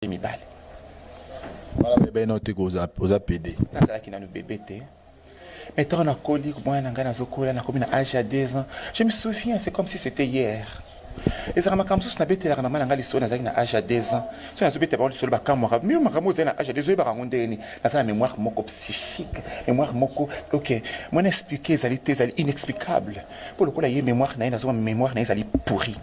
Mibale. Wana bebe no te koza oza pede. Nazalaki nanu bebe te. Mais ntango nakoli, mwana na ngai nazokola, nakomi na age ya 2 ans. Je me souviens, c'est comme si c'était hier. Ezalaka makambo mosusu nabetelaka mama na ngai lisolo, nazalaki na age ya 2 ans. Soki nazobetela bango lisolo, bakamwaka. Mio makambo ozali na age ya 2 ans, oyebaka yango ndenge nini? Naza na mémoire moko psychique, mémoire moko, ok, mwana expliquer ezali te, ezali inexplicable. Mpo lokola ye mémoire na ye, nazomona mémoire na ye ezali pourri.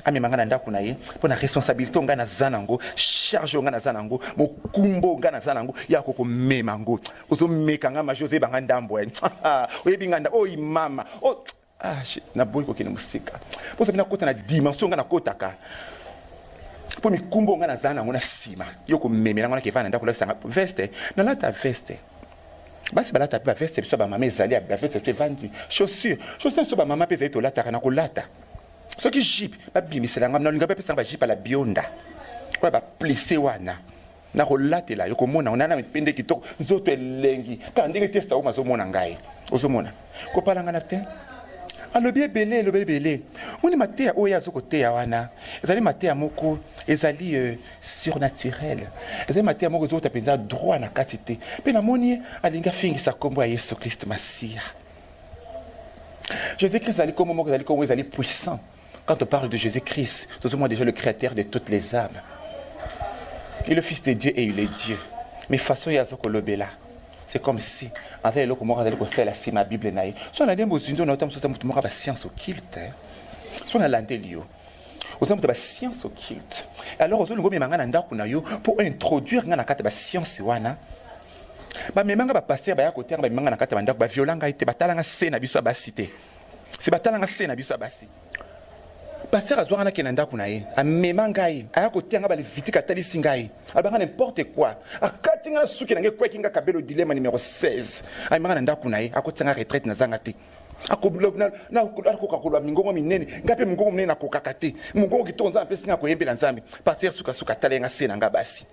Amema ngai na ndako na ye mpo na responsabilité oyo ngai naza nango, charge oyo ngai naza nango, mokumba oyo ngai naza nango ya kokomema yango. Ozomeka ngai maji, ozoyeba ngai ndambo, oyebi ngai ndambo oyo mama. Oh, ah, naboyi kokende mosika mpo soki nakota na dimension ngai nakotaka mpo mikumba oyo ngai naza nango na nsima yo komemela ngai nakeva na ndako olakisanga veste, nalata veste. Basi balata mpe baveste, biso ya bamama ezali ya baveste, biso evandi chaussure, chaussure biso bamama mpe ezali tolataka na kolata. Soki jupe babimisela nga, nalinga bapesanga bajupe ala bionda oyo baplise wana, nakolatela yo komona nana mipende kitoko, nzoto elengi kaka ndenge te sauma azomona ngai, ozomona kopalangana te. Alobi ebele, elobi ebele. Moni mateya oyo azokoteya wana ezali mateya moko ezali surnaturel, ezali mateya moko ezokota mpenza droit na kati te. Mpe namoni ye alingi afingisa nkombo ya Yesu Kristo Masiya. Jésus-Christ ezali kombo moko, ezali kombo ezali puissant. Quand on parle de Jésus-Christ, tozomona déjà le créateur de toutes les âmes. Il est le fils de Dieu et il est Dieu. Mais façon ye azokolobela, c'est comme si aza eloko moko azali kosalela nsima ya Bible na ye. So na ndembo ozindo na ota mosusu, aza moto moko ya bascience occulte. So nalandeli yo, oza moto ya bascience occulte, alors ozolinga omema ngai na ndako na yo mpo introduire ngai na kati ya bascience wana. Bamema nga, bapaster baya koteanga, bamema nga na kati ya bandako, baviola ngai te, batala nga se na biso ya basi te. Se batala nga se na biso ya basi. Paster azwaka nakende na ndako na ye, amema ngai, aya koteya nga balevitique, atalisi ngai, alobanga n'importe quoi, akati nga suki na ngai, ekweki nga kabelo dilema numero 16. Amema nga na ndako na ye, akotia nga retraite, nazanga te. Akoka koloba mingongo minene, ngai mpe mongongo monene nakokaka te. Mongongo kitoko Nzambe apesi nga koyembela Nzambe. Paster sukasuka atala ye nga se na nga basi,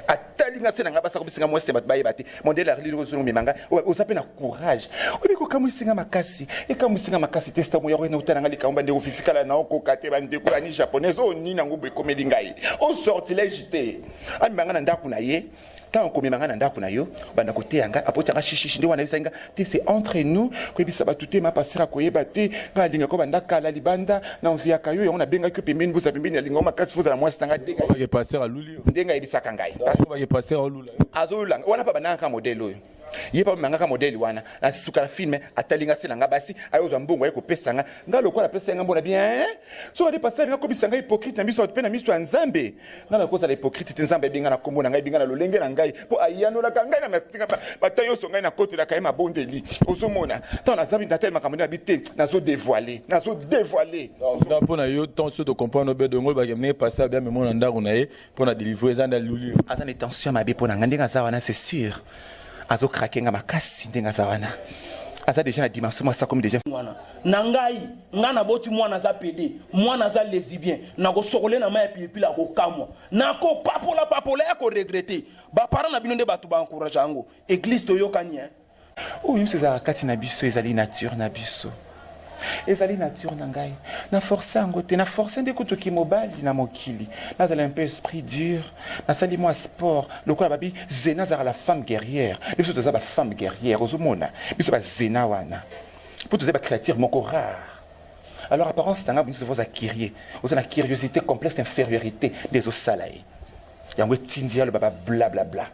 atali nga se na nga basi, akobisi nga mwasi ya bato bayeba te. Mondele arili ozongo mema ngai, oza mpe na courage, oyebi kokamwisi nga makasi, ekamwisi nga makasi te. Sango ya koyena otala nga likambo, bandeko fifikala na okoka te, bandeko ani japonaise oyo nini yango boye ekomeli ngai o sortilège te. Amema nga na ndako na ye. Ntango komema ngai na ndako na yo, banda koteya ngai, apotianga shishishi nde wana, ayebisaki nga te, c'est entre nous, koyebisa bato te, ma pasteur akoyeba te. Ngai alingaka banda kala libanda na enviaka yo, yango nabengaki yo pembeni, boza pembeni, alinga yo makasi, fozala mwasi na ngai. Ndenge pasteur aluli yo, ndenge ayebisaka ngai, pasteur alula azolula wana mpa bandanga modèle oyo ye mpa bamangaka modèle wana. Na suka na film, atali nga se na nga basi, ayozwa mbongo, aye kopesa nga. Nga lokola apesa nga mbona bien, soki ade pasteur nga kobisa ngai hypocrite na miso ya bato mpe na miso ya Nzambe, nga nakozala hypocrite te. Nzambe ayebi nga na kombo na ngai, ayebi nga na lolenge na ngai, mpo ayanolaka ngai na bata nyonso ngai nakotelaka ye mabondeli. Ozomona ntango nazabi natali makambo nde nabi te, nazodévoile, nazodévoile. Nga mpo na yo, tant so tocomprendre obe dongo olobaki ndenge pasteur abia memo na ndako na ye mpo na délivre, eza nde aluli yo. Aza na tension mabe mpo na ngai. Ndenge aza wana, c'est sûr azokrake nga makasi. Ndenge aza wana, aza déjà na dimension mwasi akomi déjà. Mwana na ngai, ngai naboti mwana aza pede, mwana aza lesbien, nakosokole na mai ya pilipili, akokamwa, nakopapola papola ya koregretter. Baparent na bino nde bato baencourage yango. Église, toyokani, hein? Oyo nyonso ezalaka kati na biso ezali nature na biso, ezali nature na ngai. Na force yango te, na force nde kutuki mobali na mokili. Nazala un peu esprit dur, nasali mwa sport lokola babi zena azalaka la femme guerrière. Biso toza bafemme guerrière, ozomona biso bazena wana mpo toza bacréature moko rare. Alors apparence nanga biso oza curieux, oza na curiosité, complexe infériorité nde ezosala ye, yango etindi aloba ba bla bla bla.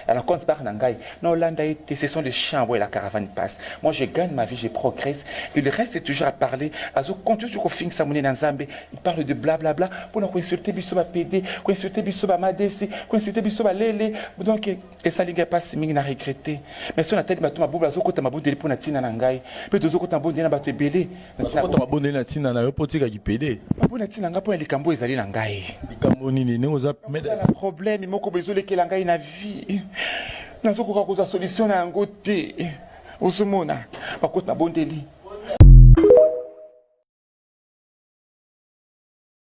Alors compte part na ngai na olanda ye te. Ce sont les champs où la caravane passe. Moi, je gagne ma vie, je progresse, il reste toujours à parler, azo continue toujours kofingisa monene na Nzambe. Il parle de bla bla bla mpona koinsulte biso bapede, koinsulte biso bamadesi, koinsulte biso balele. Donc esali ngai mpasi mingi, na regrette. Mais so natali bato mabobe azokota mabondeli mpo na ntina na ngai, mpe tozokota mabondeli na bato ebele. Kota mabondeli na ntina na yo mpo otikaki pede? Mpo na ntina ngai, mpo ya likambo oyo ezali na ngai. Likambo nini? Ndenge oza problème moko boye ezolekela ngai na vie, nazokoka kozwa solution na yango te. Ozomona bakota mabondeli.